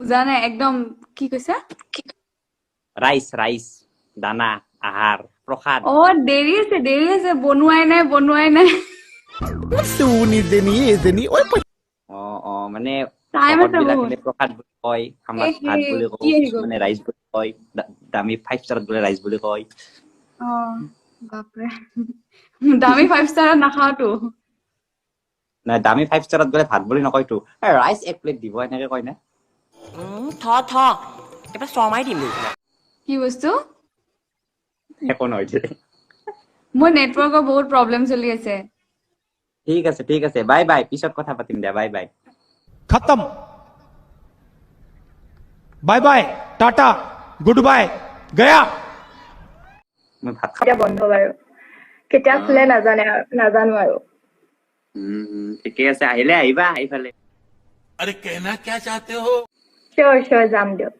বুজা নাই একদম, কি কৈছা? ৰাইচ ৰাইচ, দানা, আহাৰ, প্ৰসাদ। অ, দেৰি আছে, দেৰি আছে, বনোৱাই নাই, বনোৱাই নাই। অ অ, মানে টাইম আছে ভকতবিলাকে বহুত। প্ৰসাদ বুলি কয়, আমাক এ ভাত সেই বুলি কওঁ, কি আহি গ'ল? কিছুমানে ৰাইচ বুলি কয়, দামী ফাইভ ষ্টাৰত গ'লে ৰাইচ বুলি কয়। অ বাপৰে, দামী ফাইভ ষ্টাৰত নাখাওতো। নাই, দামী ফাইভ ষ্টাৰত গ'লে ভাত বুলি নকয়তো, ৰাইচ এক প্লেট দিব এনেকে কয় না। থ থ, একেবাৰে চৰ মাৰি দিম। কি বস্তু? একো নহয় দে। মোৰ নেটৱৰ্কৰ বহুত প্ৰব্লেম চলি আছে। ঠিক আছে, ঠিক আছে, বাই বাই, পিছত কথা পাতিম দিয়া, বাই বাই। खत्म, bye bye, tata, good bye, गया। মই ভাত খাম। এতিয়া বন্ধ বাৰু, কেতিয়া খোলে নাজানে আৰু, নাজানো আৰু। ঠিকে আছে, আহিলে আহিবা এইফালে। अरे कहना क्या चाहते हो? চিয়'ৰ চিয়'ৰ, যাম দিয়ক।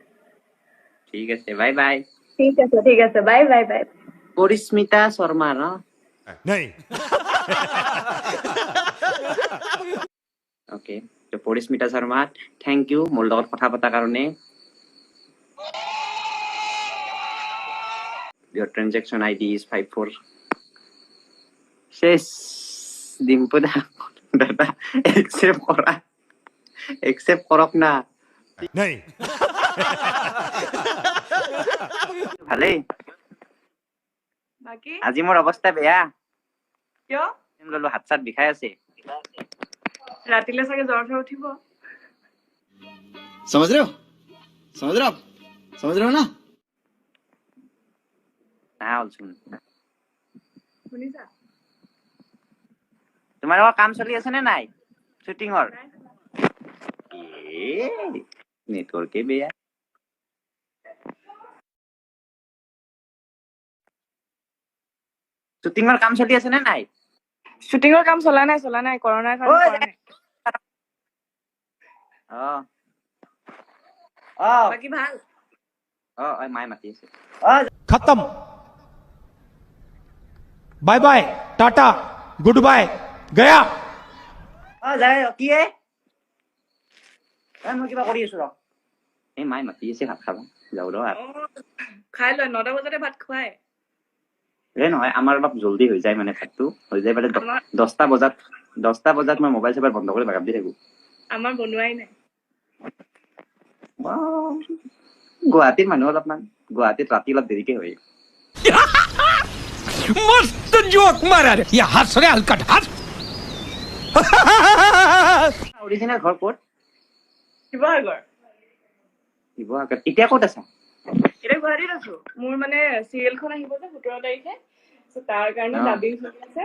ঠিক আছে, বাই বাই। ঠিক আছে, ঠিক আছে, bye bye bye. Parismita Sharma ন? नहीं। অ'কে, তো পৰিস্মিতা শৰ্মা, thank U মোৰ লগত কথা পতাৰ কাৰণে। Your transaction ID is 54. শেষ ডিম্পু দা, দাদা একচেপ্ট কৰা, একচেপ্ট কৰক না। नहीं। ভালেই। বাকী আজি মোৰ অৱস্থা বেয়া। কিয়? ললো, হাত চাত বিষাই আছে। ৰাতিলে চাগে জ্বৰ চৰ উঠিব। समझ रहे हो? समझ रहे हो आप? समझ रहे हो ना? নাহা হ'লচোন। শুনিছা? তোমালোকৰ কাম চলি আছে নে নাই শ্বুটিঙৰ? এ নেটৱৰ্কে বেয়া। শ্বুটিঙৰ কাম চলি আছে নে নাই? শ্বুটিঙৰ কাম চলা নাই, চলা নাই, কৰোণাৰ কাৰণে ঐ, কৰা নাই। অ অ। বাকী ভাল? অ অ, মায়ে মাতি আছে। অ। खत्म, bye bye, tata, good bye, गया। অ যায় কি এ? এ মই কিবা কৰি আছো ৰ। এই মায়ে মাতি আছে ভাত খাব যাওঁ ৰ আৰু। অ, খাই লোৱা, 9টা বজাতে ভাত খুৱাই। এই নহয়, আমাৰ অলপ জল্দি হৈ যায়, মানে ভাতটো হৈ যায় পেলাই আমাৰ 10টা বজাত, 10টা বজাত মই মোবাইল চোবাইল বন্ধ কৰি বাগান দি থাকো। আমাৰ বনোৱাই নাই। ৱাও, গুৱাহাটীৰ মানুহ অলপমান, গুৱাহাটীত ৰাতি অলপ দেৰিকে হয়। मस्त जोक मारा रे, ये हंस रे हलकट हंस। অৰিজিনেল ঘৰ ক'ত? শিৱসাগৰ। শিৱসাগৰ। এতিয়া ক'ত আছা? এতিয়া গুৱাহাটীত আছো। মোৰ মানে চিৰিয়েলখন আহিব যে 17 তাৰিখে, so তাৰ কাৰণে অ। ডাবিং চলি আছে।